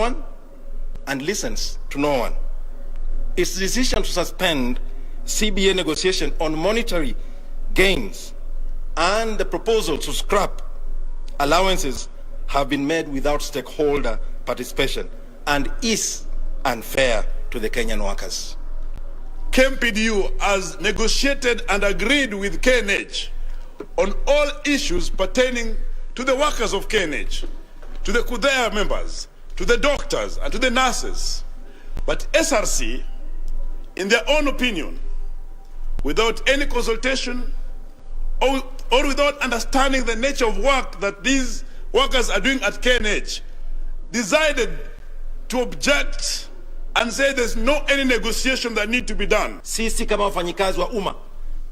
one and listens to no one. Its decision to suspend CBA negotiation on monetary gains and the proposal to scrap allowances have been made without stakeholder participation and is unfair to the Kenyan workers. KMPDU has negotiated and agreed with KNH on all issues pertaining to the workers of KNH, to the KUDHEIHA members, to the doctors, and to the nurses. But SRC, in their own opinion, without any consultation or without understanding the nature of work that these workers are doing at KNH, decided to object and say there's no any negotiation that need to be done. Sisi kama wafanyikazi wa umma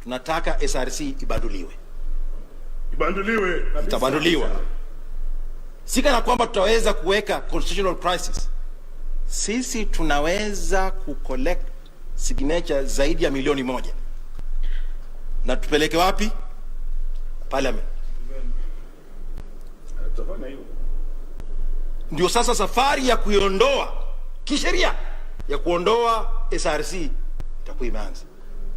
tunataka SRC ibanduliwe. Ibanduliwe. Itabanduliwa. Si kana kwamba tutaweza kuweka constitutional crisis. Sisi tunaweza kucollect signature zaidi ya milioni 1 na tupeleke wapi? Parliament. Ndio sasa safari ya kuiondoa kisheria ya kuondoa SRC itakuwa imeanza.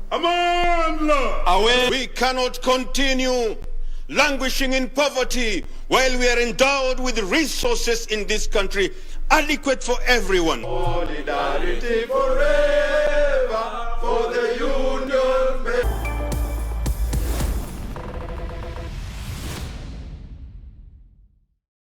Amandla! Awe We cannot continue languishing in poverty while we are endowed with resources in this country adequate for everyone. Solidarity forever.